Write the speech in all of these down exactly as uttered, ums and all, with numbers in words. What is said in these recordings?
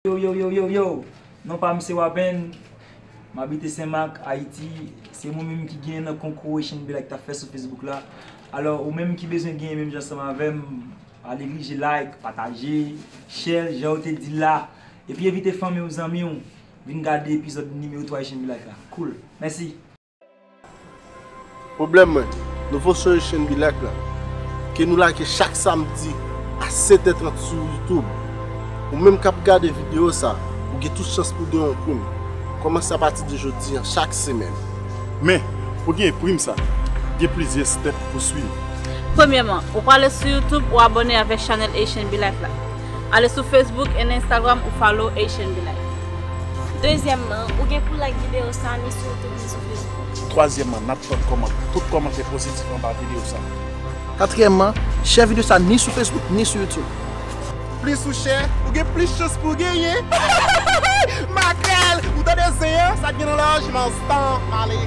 Yo, yo, yo, yo, yo! Non pa m se Waben, m abite Senmak, Ayiti. Se mwen menm ki genyen nan konkou Haitian Be Like t ap fè sou Facebook la. Alò, ou menm ki bezwen genyen menm jan ansanm avè m, ale klike like, pataje, share, jan yo te di la. Epi envite fanmi w, zanmi w, vin gade epizòd nimewo twa Haitian Be Like la. Cool. Mèsi. Pwoblèm mwen, nouvo show Haitian Be Like la, ke nou lage chak samdi a sèt è trant sou YouTube. Ou menm k ap gade videyo sa, ou gen tout chans pou w gen yon prim. Kòmanse apati de jodi a, chak semèn. Men, pou gen prim sa, gen plizyè step pou swiv. Premyèman, ou prale sou YouTube, ou abòne avèk chanèl Haitian Be Like la. Ale sou Facebook and Instagram, ou follow Haitian Be Like. Dezyèmman, ou gen pou like videyo sa ni sou YouTube ni sou Facebook. Twazyèmman, n ap tann kòman, tout kòmantè pozitif anba videyo sa. Katriyèmman, share videyo sa ni sou Facebook ni sou YouTube. Plis ou share, ou gen plis chans pou w genyen. Makrèl, ou tande zen an, sa k gen nan lòj, men stan, m ale.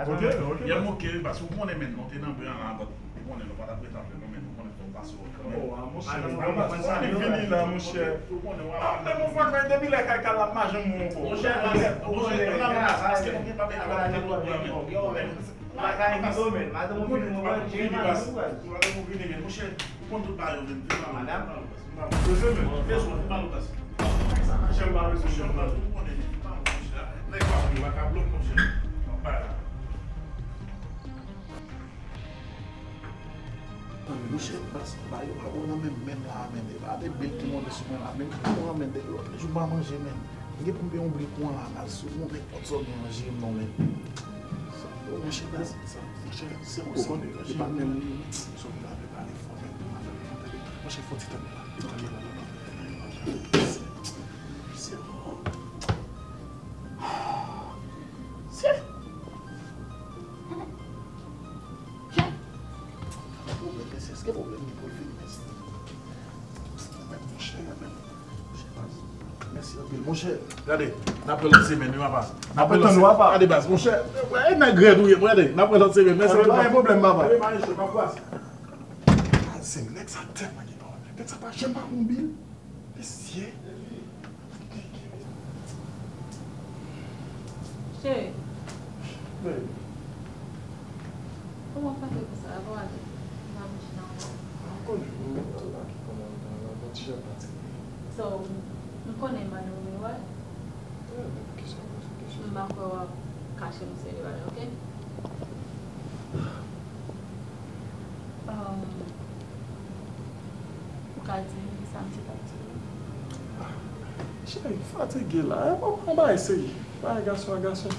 Ok, ok. Yè m ok, paske ou konnen, men, nou te nan bren an avan, ou konnen, nou pa t ap ret apre nou, men, ou konnen, fò w pase wòl kanmenm. Oh, ah, monchè, ah, non, ou konprann sa, li fini la, monchè. Ou konnen, w ap... Ah, men, mon frè, men, depi lè kay kal la, m pa janm wè w ankò. Monchè, monchè, monchè, paske nou gen pa peye avèk tèt ou, men, ou konnen. Madan m vini, men, monchè, ou konn tout bagay yo, men, vin pa... Madan m bezwen, men. Bezwen, vin pa lòt plas. Sa ka janm pa bezwen, janm pa bezwen, ou konnen, vin pa lòt plas, monchè. Nèg pa vle vakabon, monchè. Mwen pa la. Monchè, baz, bagay yo pa bon nan men m menm la, men. E pa de bil ki monte sou mwen la, men m pran men de lòt jou m pa manje, men. M gen pou m peye yon bil kouran la, baz, sou mwen, nenpòt sa w gen nan jere m non, men. Sa, monchè, baz, sa, monchè, se yon sòt, e pa menm li, menm sòt la, men pale fò, men, monchè, fò ti tann la, ti tann la, la, la. Se bon. Se. Pwoblèm, mesye, èske pwoblèm gen pou l fini, mesye? Mèt, monchè, mèt. Monchè, baz. Mèsi anpil, monchè. Gade, n ap wè lòt semèn, wi, papa. N ap wè lòt semèn, papa. Gade, baz, monchè. E nèg rèd ou ye, gade, n ap wè lòt semèn. Mèsi anpil, papa. Pa gen pwoblèm, papa. Gade, pa gen pwoblèm. Se nèg sa tèlman gen pawòl. Nèg sa pa janm pa pran bil. Mesye. Cheri. Baby. Kòman w fè fè konsa? Avan w ale, m pa bouji nan ou. M konnen, m pa ki kòman m nan la, bon, ti jan fatige. So, m konnen m anime, wi. Yeah, men poukisa w poze kesyon sa? M pa kwè w ap kache m serye bagay, oke? Um, ou ka di m kisa misye t ap di w? Cheri, m fatige la. E, bon, yon bagay serye. Bagay gason ak gason.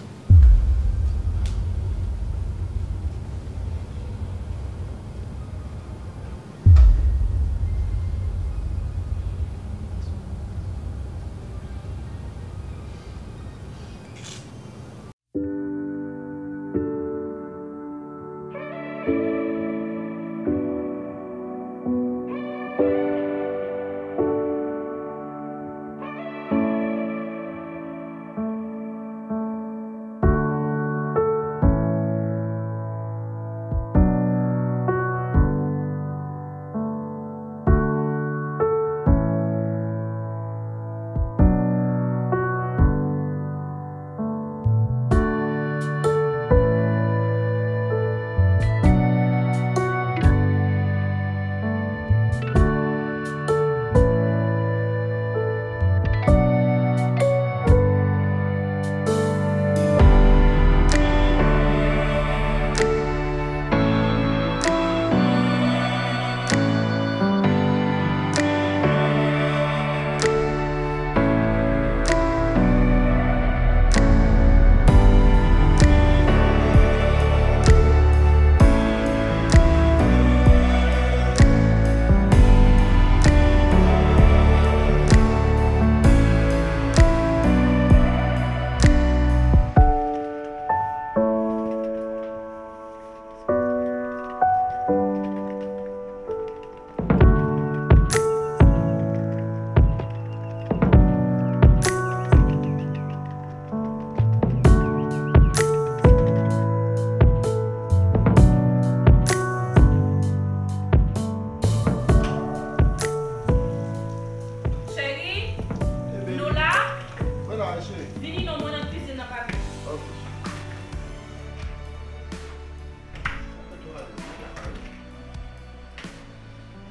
Vini non, mwen nan kwizin nan, papi. Ok.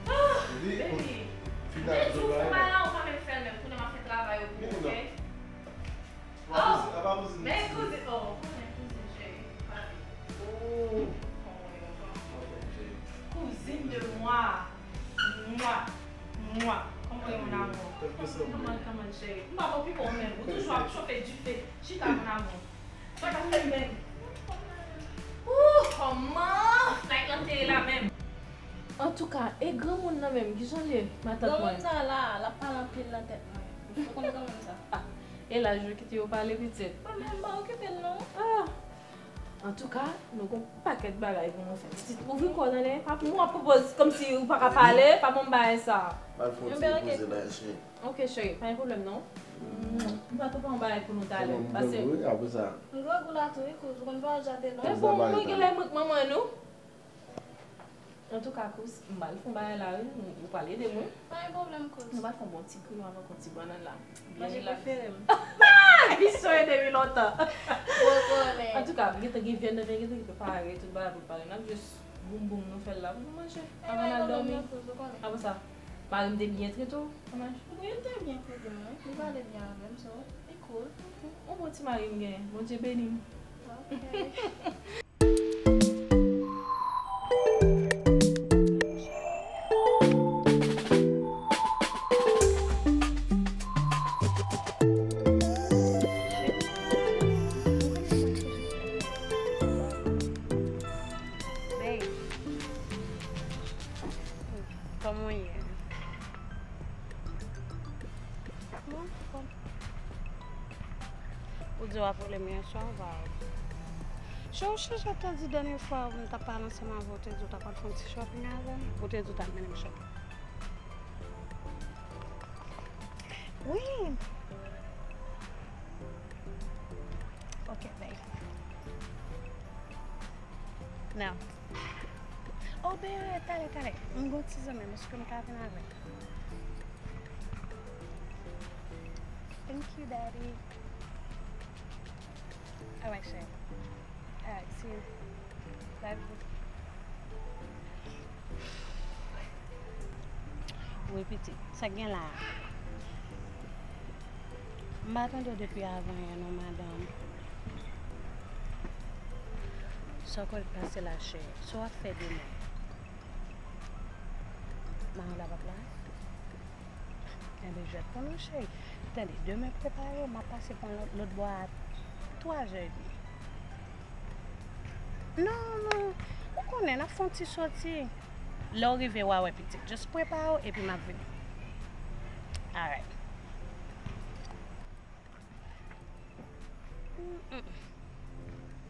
Ah, baby. Men tou fè bagay la, ou pa menm fè l menm. Kounye a m ap fè travay yo pou ou, ok? Oh, men kouzin, oh, konnen kouzin cheri, pale. Oh. Kouzin de moi. Mwa. Mwa. Kòman w ye, mon amour? Come on, come on, cheri. M pa okipe w menm. Ou toujou ap chofe dife. Chita, mon amour. Fè pa fè menm. Ooh, kòman flight lan te ye la menm? Antouka, e granmoun nan menm, kijan l ye, matant mwen? Granmoun sa la, l ap pale anpil nan tèt mwen. Ou konn granmoun sa? Ah, e laj yo kite yo pale pitit. Mwen menm, m pa okipe l non. Ah. Antouka, nou gon pakèt bagay pou nou fè. Pitit, ouvri kò w, tande. Pa pou mwen ap pwopoze kòmsi ou pa ka pale, pa ban m bagay sa. Al fè yon ti repoze la, cheri. Ok, cheri, pa gen pwoblèm non. M pa tou pran yon bagay pou nou talè. Pase. Wi, apre sa. M grangou la tou, wi, kouz, ou konn vwayaje a de lò. Men bon, mwen genlè mwen k manman nou. Antouka, kouz, m pral fè yon bagay la, wi. Ou pral ede mwen. Pa gen pwoblèm, kouz. Nou pral fè yon bon ti griyo avèk yon ti bannann la. Manje prefere m. Ah! Visyon e depi lontan. Bon, bon, men. Antouka, m gentan gen vyann nan, men gentan gen prepare, tout bagay pou l pare. N ap jis boum boum nou fè l la pou nou manje. Anvan n al dòmi. Apre sa, mari m te byen trete w, kòman? Wi, l te byen trete m, wi. Li pale byen avè m, so, li cool. Ok. Yon bon ti mari m genyen. Bondye beni m. Ok. Babe, kòman w ye? Mwen anfòm. Ou di w ap rele m yèswa, ou pa rele m. Cheri, ou chonje ou te di dènye fwa m t ap pale ansanm avè w, ou te di w t ap al fè yon ti shopping avè m? Ou te di w t ap mennen m shopping. Wi. Ok, babe. No. Oh, babe, talè, talè. M gon ti zanmi m, èske m ka vin avè l? Thank you, Daddy. Alright, cheri. Alright, see you. Love you. Wi, pitit. Sa k gen la a? M pa tande w depi avan yè non, madanm. Sa w konn k pase la, cheri? Sa w ap fè demen? Madanm la p ap la? Enben, jwèt pou nou, cheri. Tande, demen prepare, m ap pase pran lòt, lòt bò a twa zè edmi. Non, non. Ou konnen, n ap fè yon ti soti. Lè w rive, w a wè pitit. Just prepare w, epi m ap vini. Alright. Mm, mm.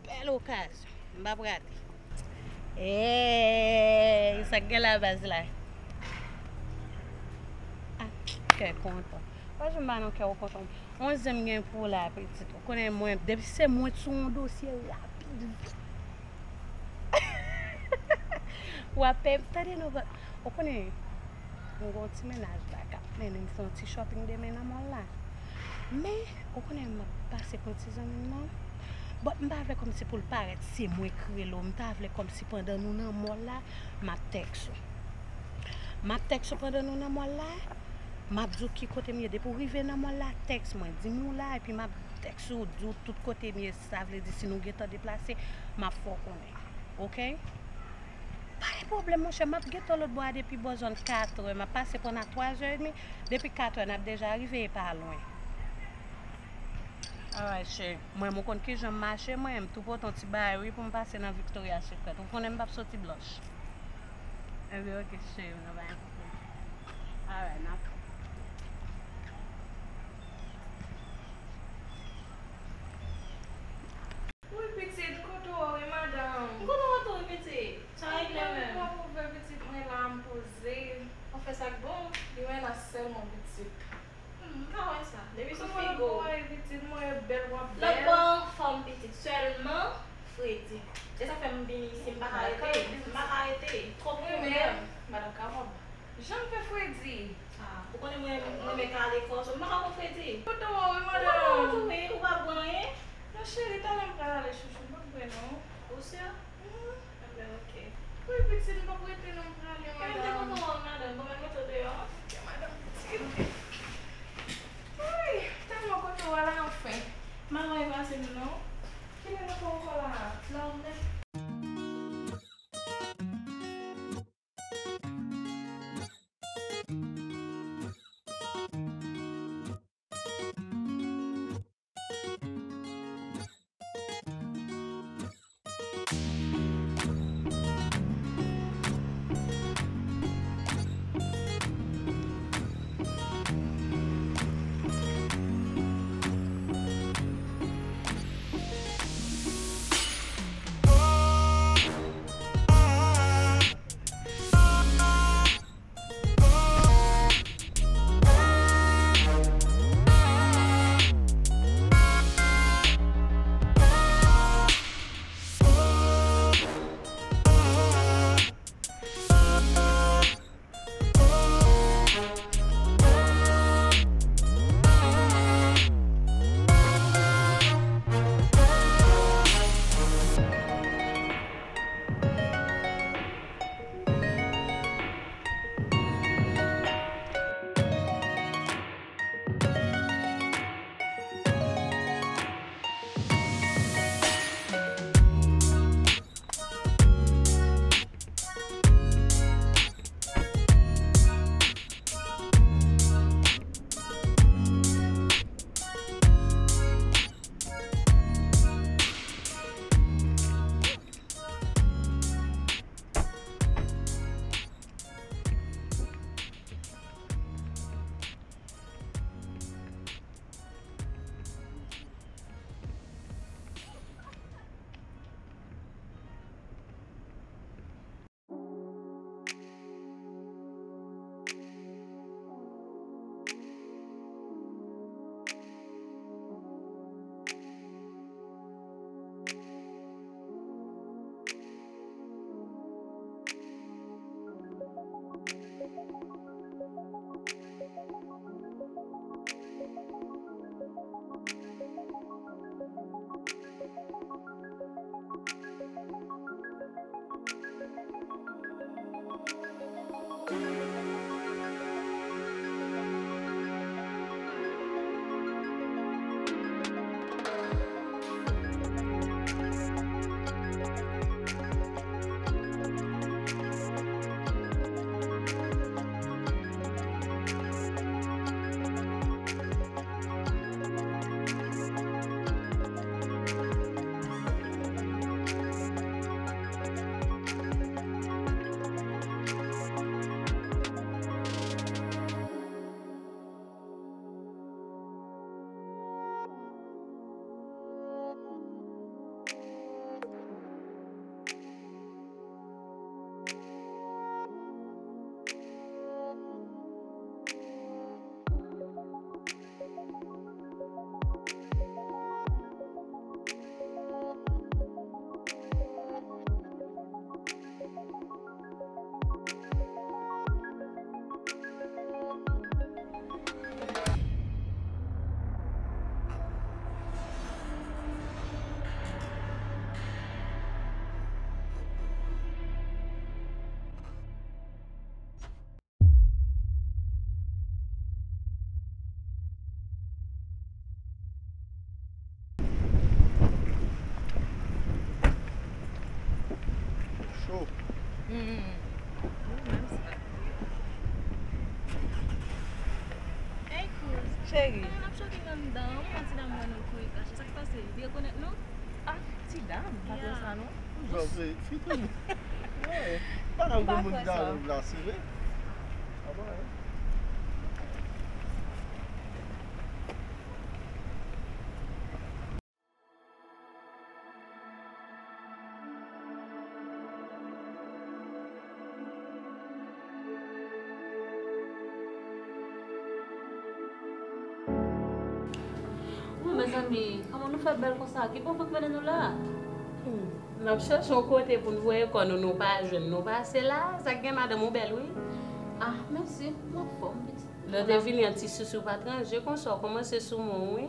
Bèl okazyon. M p ap rate. Ey, sa k gen la baz la? Ah, kè kontan. Pa janm ba non kè w kontan. On zen m gen pou w la, pitit. Ou konnen mwen, depi se mwen sou yon dosye rapid, vit. W ap pè, tande non, ou konnen, m gen yon ti mennaj la k ap mennen m fè yon ti shopping demen nan mall la. Men, ou konnen m ap pase pran ti zanmi m nan. But m pa vle kòmsi pou l parèt se mwen k rele w. M ta vle kòmsi pandan nou nan mall la, m ap tèks ou. M ap tèks ou pandan nou nan mall la. M ap di w ki kote m ye. Depi w rive nan mall la, tèks mwen. Di m ou la, epi m ap tèks ou, di w tout kote m ye. Sa vle di, si nou gentan deplase, m ap fè w konnen. Ok? Pa gen pwoblèm, monchè. M ap gentan lòt bò a depi bò zòn katrè. M ap pase pran nan twa zè edmi. Depi katrè, n ap deja rive, e pa lwen. Alright, cheri. Mwen, m konn kijan m mache, mwen, m tou pote yon ti bagay, wi, pou m pase nan Victoria Secret. Ou konnen m p ap soti blanch. Ebyen, ok, cheri, nou bay yon kout men. Alright, n ap. Wi, pitit, kote w ye, madanm? M kote w tou, wi, pitit. Sa regle menm? Mwen pa ouvè, pitit, mwen la, m poze. Ou fè sa k bon? Li wè la sèlman, pitit. Hmm, m pa wè sa. Depi sou figo. Kòman w ye, pitit? Mwen bèl, w ap bèl. Lòt bò anfòm, pitit. Sèlman, fredi. Se sa fè m vin isi, m pa ka rete. M pa ka rete. Twòp pwoblèm. Madanm kapab. Jan m fè fredi? Ah, ou konnen mwen, mwen renmen kale kò, so m pa ka pran fredi. Ou tò wi, madanm. Ou tò wi, ou pa pran anyen. Non, cheri, talè m pral ale, chouchou, m pa pran non. Ou si? Mhm. Ebyen, ok. Wi, pitit, m p ap rete non, m prale, madanm. Mwen te kontan wè w, madanm. Bon, mwen mete w deyò, an. Ok, madanm pitit. Ay, tèlman kontan wè w la, anfen. M pa wè pase m non. Kilè n ap wè ankò la? Lòm nèt. Cho. Hmm. Ou menm sa. Hey, Cruz. Cheri. Konnen n ap choke anndan an, wi, yon ti dam wè nou l kouri kache. Sa k pase? Li rekonèt nou? Ah, ti dam, pa t wè sa non. Ou jis. Fi tou. Wi. Pa nan gwo moun ki ta viv la, se vre. Ah bon, wi. Bon, mezanmi, kòman nou fè bèl konsa? Ki bon van k mennen nou la? Hmm, n ap chèche yon kote pou n voye kò nou, nou pa jwenn, nou pase la, sa k gen madanm ou bèl wi. Ah, mèsi, m anfòm, pitit. Lè w te vini an ti sousou pa t ranje konsa, w kòmanse sou mwen, wi.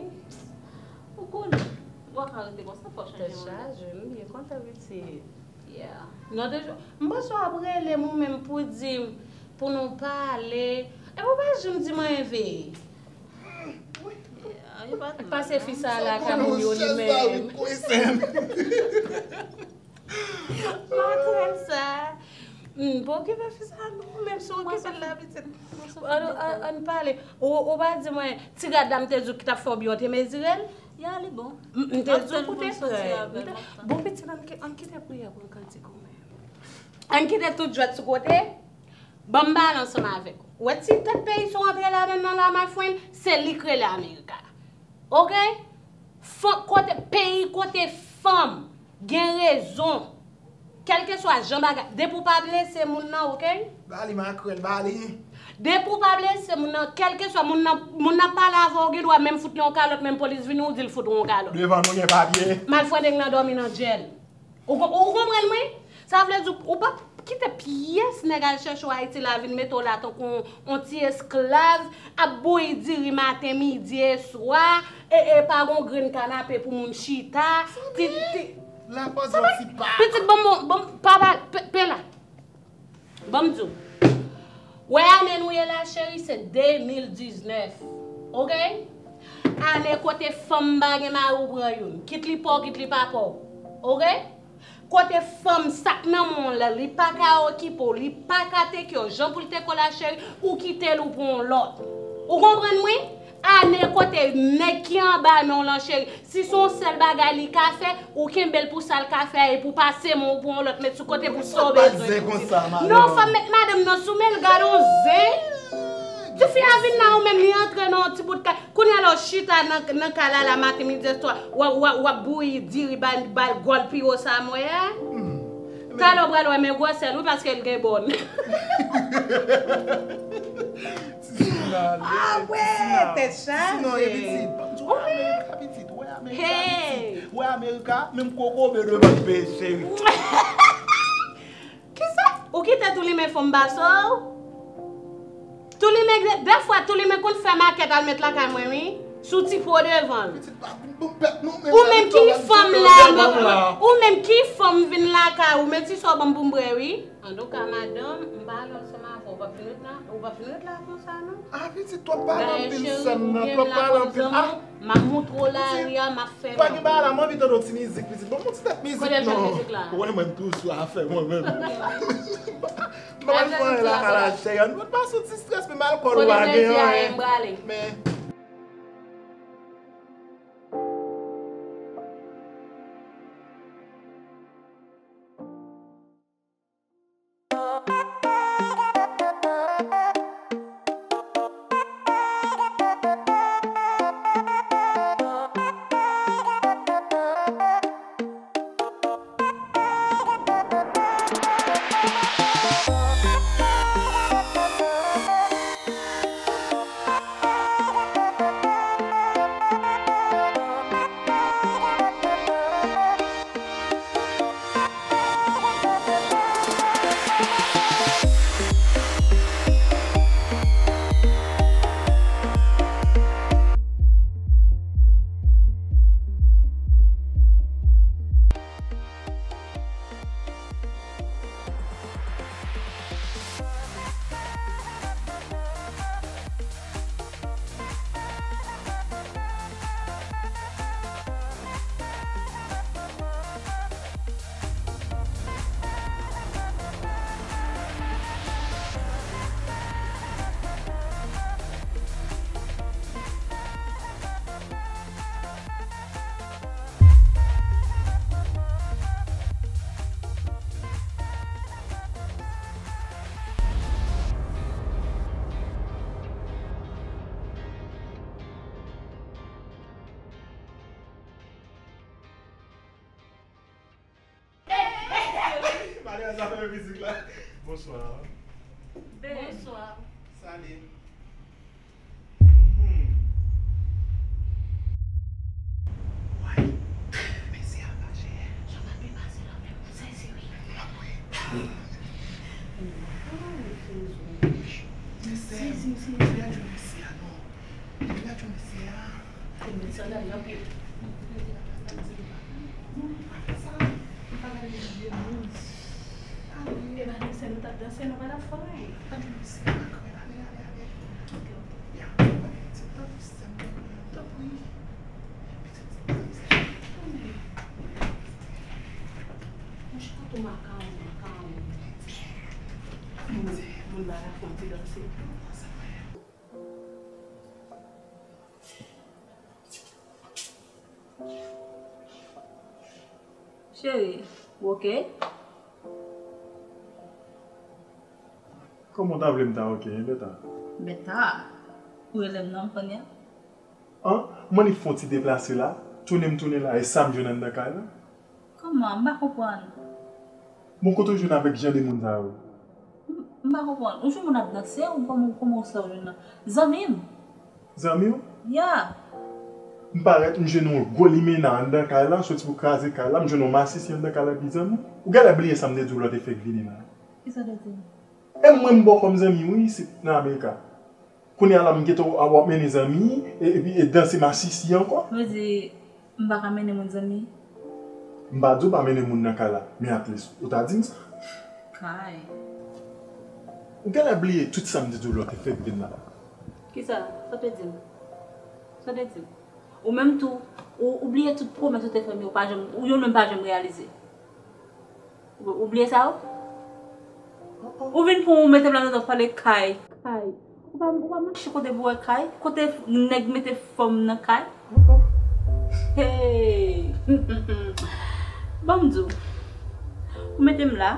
Ou konnen, lwa ka rete konsa, fò chanje. Tèt chaje, m byen kontan pitit. Yeah. Non, te, m panse w ap rele m ou menm pou di m, pou nou pale. Epi w pa janm di m anyen veye. Pase fi sa la ka moun yo li menm. Makrèl sa. Hmm, pa okipe fi sa non, menm si w okipe l la pitit. Ann, ann, ann pale. Ou, ou pa di mwen, ti rad la m te di w ki t ap fè w byen, w te mezire l? Ya, li bon. M, m te di w pou te prè. Bon, pitit, ann ki-, ann kite priyè pou n kantik ou menm. Ann kite tout jwèt sou kote. Ban m pale ansanm avèk ou. Ou wè ti tèt peyi sa w antre ladan l la, my friend, se li k rele Amerika. Oke? Fò-, kote, peyi kote fanm gen rezon. Kèlkeswa jan bagay, depi w pa blese moun nan, oke? Ba li makrèl, ba li. Depi w pa blese moun nan, kèlkeswa moun nan, moun nan pale avè w, ou gen dwa menm fout li yon kalòt, menm polis vini, ou di l fout ou yon kalòt. Devan nou gen papye. Malfrendeng nan dòmi nan djèl. Ou, ou konprann mwen? Sa vle di ou p ap kite pyès nèg al chèche w Ayiti la vin mete w la tankou yon, yon ti esklav, ap bouyi diri maten, midi e swa, e, e pa gon grenn kanape pou moun chita. Ti, ti, lapòs yon ti pa. Pitit, ban m, ban m, pa, pa, pe, pe la. Ban m di w. Wè ane nou ye la, cheri, se de mil diznèf. Oke? Ane kote fanm pa gen mari, ou pran youn. Kit li pa w, kit li pa pa w. Oke? Kote fanm sa k nan men w la, li pa ka okipe w, li pa ka teke w jan pou l teke w la, cheri, ou kite l, ou pran yon lòt. Ou konprann mwen? Ane kote nèg ki anba men w lan, cheri, si se yon sèl bagay li ka fè, ou kenbe l pou sa l ka fè a, epi w pase men w pou yon lòt, met sou kote pou sa w bezwen. Non, fanm met madanm nan sou men l, gade yon zen. Tifi a vin la, ou menm li antre nan yon ti bout kay. Kounye a la, w chita nan, nan kay la, la maten, midi, swa, w ap, w ap, w ap bouyi diri, ba, ba l gòl pi wo sa m wè a. Talè w pral wè men gwosè l, wi, paske l gen bòn. Ti Sina, ah, wè, tèt chaje. Ti Sina, pitit. Ban m di w, wè Amerika, pitit. Wè Amerika, pitit. Wè Amerika, menm kokobe devan peche, wi. Kisa? Ou kite tou limen fanm pase w? Tou limen, dèfwa tou limen konn fè makèt al met lakay mwen, wi. Sou ti po devan l. Pitit pa pou pèp non, men ou menm ki fanm la, ou menm ki fanm vin lakay ou, men ti sa w ban m pou m bwè, wi. Antouka, madanm, m pale ansanm avè w, ou p ap vin ret la, ou p ap vin ret la konsa, non. Ah, pitit, twòp pale anpil, sè m nan, twòp pale anpil. Ah, m ap moutre w lari a, m ap fè. Pa gen bagay la, m anvi tande yon ti mizik, pitit. Bon, yon ti tèt mizik, non. Kote m chante mizik la? Ou konnen mwen, m toujou sou afè mwen menm. M pa pral fè anyen lakay la, cheri. Nou pa sou ti strès, men alkòl ou pa gen anyen. Men Malè, zafè mizik la. Bonswa. Bonswa. Salut. Mhm. Woy. Mesye a fache. Jan m ap pase la menm, m sezi wi. M ap ri. Sezi, sezi. Met sandal nan pye. E pa danse nou t ap danse, nou pa t ap fè anyen. Moun pa la fè yon ti danse. Cheri, ou oke? Kòman w ta vle m ta oke, hein, Bèta? Bèta, ou rele m non kounye a? An, m annik fè yon ti deplase la, tounen m tounen la, e sa m jwenn anndan kay la? Kòman? M pa konprann. Bon, kote w jwenn avèk jan de moun sa yo? M, m pa konprann. Ou jwenn moun ap danse, ou kòman, kòman w sa w jwenn nan? Zanmi m. Zanmi w? Ya. M parèt, m jwenn yon gwo limena anndan kay la, soti pou kraze kay la, m jwenn yon masisi anndan kay la epi zanmi w. Ou genlè bliye sa m te di w lè w te fèk vini la. Kisa w te di m? E mwen m ba w kòm zanmi w wi isit nan Amerika. Kounye a la m gentan w ap mennen zanmi, e, epi e danse masisi ankò. Vle di, m pa ka mennen moun zanmi? M pa di w pa mennen moun nan kay la, men at least, ou ta di m sa. Kay. Ou genlè bliye tout sa m te di w lè w te fèk vin la. Kisa? Sa w te di m? Sa w te di m? Ou menm tou, ou, ou bliye tout pwomès ou te fè m yo, ou pa janm, ou yo menm pa janm reyalize. Ou, ou bliye sa yo? Ou vin pou ou mete m ladan w ap pale kay. Kay. Ou pa, ou pa mache kote pou wè kay? Kote nèg mete fanm nan kay? Hey! Ban m di w. Ou mete m la.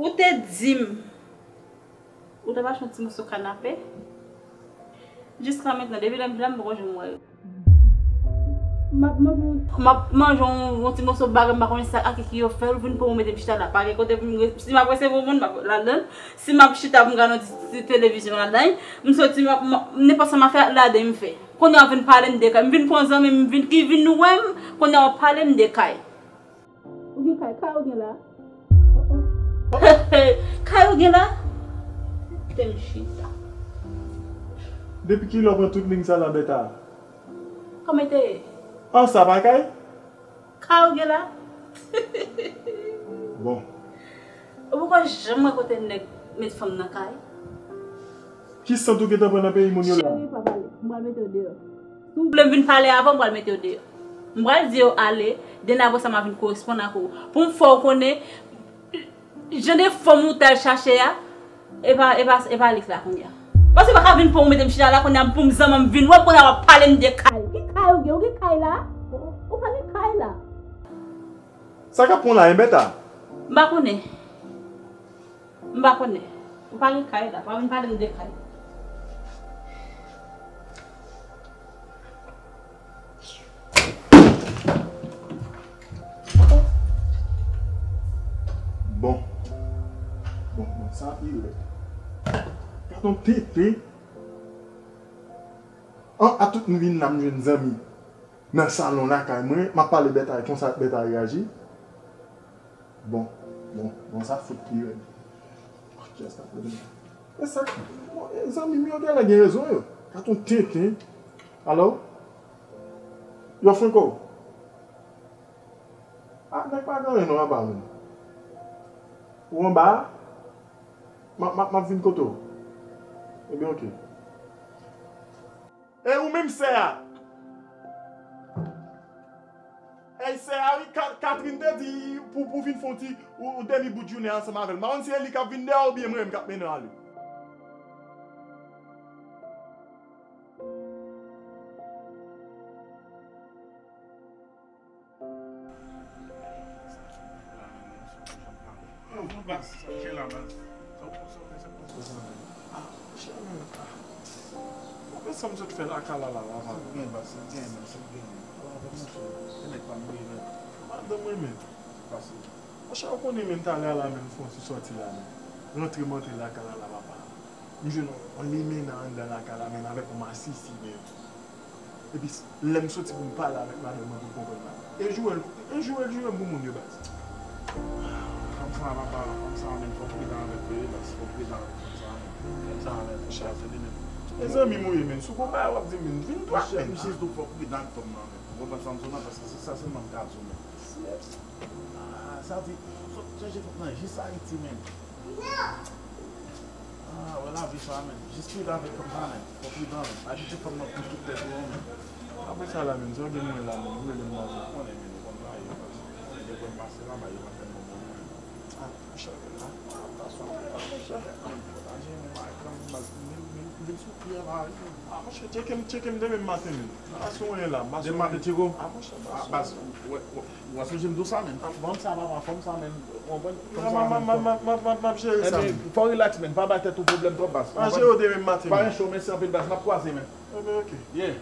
Ou te di m ou t ap achte yon ti moso kanape. Jiska mentnan, depi lè m vin la, m poko janm wè l. M ap manje yon, m ap manje yon, yon ti moso bagay, m pa konnen sa ak ki yo fè l, ou vin pou ou mete m chita la. Pa gen kote pou m re-, si m ap resevwa moun, m ap ladan l. Si m ap chita pou m gade yon ti, ti televizyon ladan l, m soti, m ap, m ap, nenpòt sa m ap fè, ladan l m fè. Kounye a w vin pale m de kay. M vin pran zanmi m, m vin, ki vin wè m, kounye a w ap pale m de kay. Ou gen kay, kay ou gen la? Kay ou gen la? Kite m chita. Depi kilè w pran tout liy sa la, Bèta? Kòman te ye? An, sa pa kay? Kay ou gen la? Bon. Ou poko janm wè kote nèg met fanm nan kay? Ki sant ou gentan pran nan peyi moun yo la? Cheri, pa pale. M pral mete w deyò. Si w vle m vin pale avè w, m pral mete w deyò. M pral di yo ale, den apre sa m a vin koresponn ak ou. Pou m fè w konnen, jan de fanm ou t al chache a, e pa, e pa, e pa li k la kounye a. Paske w pa ka vin pou w mete m chita la kounye a, pou m zanmi m vin wè w kounye a w ap pale m de kay. Ki kay ou gen? Ou gen kay la? Ou pa gen kay la. Sa k ap pran w la, en Bèta? M pa konnen. M pa konnen. Ou pa gen kay la, pa vin pale m de kay. Bon. Bon, bon, sa pi rèd. Gad on tenten. An, a tout m vin la, m jwenn zanmi nan salon lakay mwen, m ap pale Bèta, konsa Bèta reyaji. Bon, bon, bon, sa fout pi rèd. Kiyès k ap rele m? E sa, bon, e zanmi m yo genlè gen rezon yo. Gad on tenten. Alo? Yo, Franco? A, nèg pa gen anyen non, anba menm. Ou anba a? M ap, m ap, m ap vin kote w. Ebyen, oke. E ou menm sè a? Ey, sè a, wi, Ka-, Catherine te di pou, pou vin fè yon ti, yon, yon demi bout jounen ansanm avè l. M pa konn si e li k ap vin dèyè w oubyen mwen menm k ap mennen w ale. Yo, baz, sa k gen la, baz? Sa w, sa w fè, sa k pase la menm? Ah, monchè, men, ah. Bon, men sa m sot fè lakay la, la, la, la. Sa k gen, baz, sa k gen, men, sa k gen, men. Ala, pa monchè. Se nèg pa m ye, men. Madanm mwen, men. Pase. Monchè, ou konnen, men, talè a la, men, m fè yon ti sòti la, men. Rantre, m antre lakay la, la, papa. M jwenn yon, yon limena anndan lakay la, men, avèk yon masisi, men. Epi, lè m soti pou m pale avèk madanm mwen pou l konprann la. E joure l, e joure l, joure m pou moun yo, baz. Fanm sa a, papa, fanm sa a, men, fò w pridan avèk yo, wi, baz, fò w pridan avèk fanm sa a, men. Sa, men, monchè, se li menm. E zanmi m ou ye, men. Si w gon bagay w ap di m, men, vin dwat, men. Monchè, misye tou fò pridan ak fanm nan, men. Ou konprann sa m di w la? Paske se sa sèlman m ka di w, men. Ah, sa di, sot chèche fanm nan jis Ayiti, men. Ah, wè lavi sa, men. Jis pridan avèk fanm sa, men. Fò pridan, men. Pa kite fanm nan pran tout tèt ou, men. Apre sa la, men, sa gen mwen la, men. Ou rele m nan, ou konnen, men, ou konn bagay yo, paske, konnen depi m pase la, bagay yo pa tèlman bon, men. Ah, monchè, men, la, sa, sa, monchè. Vin sou pye la, wi. Ah, monchè, tcheke m, tcheke m demen maten, men. Baz, ou wè la, baz. Demen maten, tcheke w? Ah, monchè, baz. Ah, baz, ou wè, ou wè, ou wè, sonje m di w sa, men. Fanm sa, papa, fanm sa, men. Ou konprann? Fanm sa, men, m ap jere sa, men. Fò w rilaks, men. Pa bay tèt ou pwoblèm twòp, baz. An jere w demen maten, men. Pa gen cho, mèsi anpil, baz. N ap kwaze, men. Ebyen, oke. Yeah.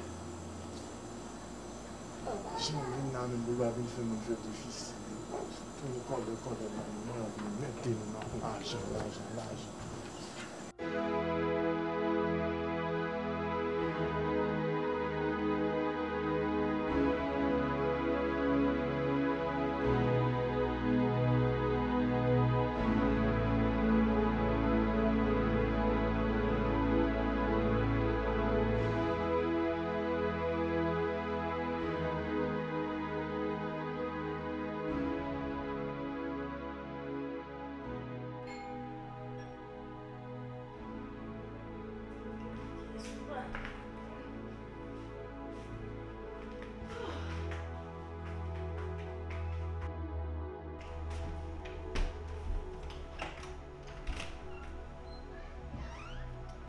Jan w vin la, men, bouba vin fè moun fè difisil. Pou nou kòlè, kòlè, men, men, men, mete nou nan lajan, lajan, lajan.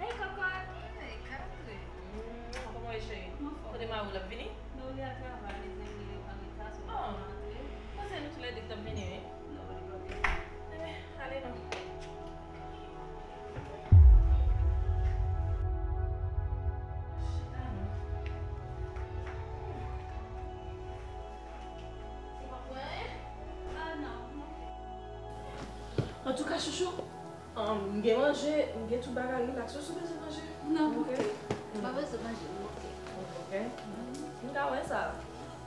Hey, Cocotte! Hey, Catherine! Mm, kòman w ye, cheri? Mwen fò. Kote mari w, l ap vini? Non, li al travay, li di li an reta, so li pa antre. Mwen panse nou toulède t ap vini, wi. Non, li pa vini. Ebyen, ale non. Chita non. Ou pa pran anyen? Ah, non, m oke. Antouka, chouchou, um, m gen manje, m gen tout bagay, rilaks. Ou bezwen manje? Non, m oke. M pa bezwen manje, m oke. Ou oke? M ka wè sa.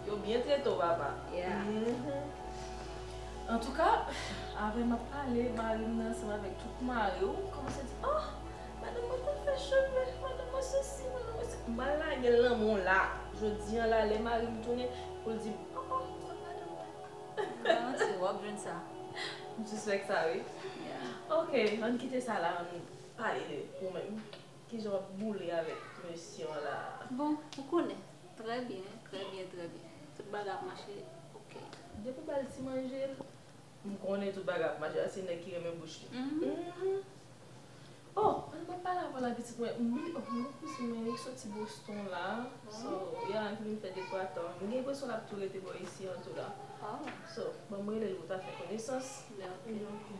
Yo byen trete w, papa. Yeah. Mhm. Antouka, avè m ap pale, mari m nan ansanm avèk tout mari w, kòmanse di, oh, madanm mwen konn fè cheve, madanm mwen sesi, madanm mwen se. M pral lage l nan men w la. Jodi a la, lè mari m tounen, pou l di m, oh, oh, kot madanm mwen? Bon, se w ap jwenn sa. M sispèk sa, wi. Yeah. Oke, ann kite sa la, ann pale de ou menm. Kijan w ap boule avèk mesye an la? Bon, ou konnen. Trè byen, trè byen, trè byen. Tout bagay ap mache, oke. Depi w ba l ti manje l, m konnen tout bagay ap mache. A se nèg ki renmen bouch li. Mhm. Mhm. Oh, ann m ap pale avè w la, pitit mwen. M bliye, oh, m gen kouzen mwen, li soti Boston la. So, y a ki vin fè de twa tan. M gen enpresyon l ap tou rete bò isi an tou la. Oh. So, ban m rele l pou ta fè konesans. Oke.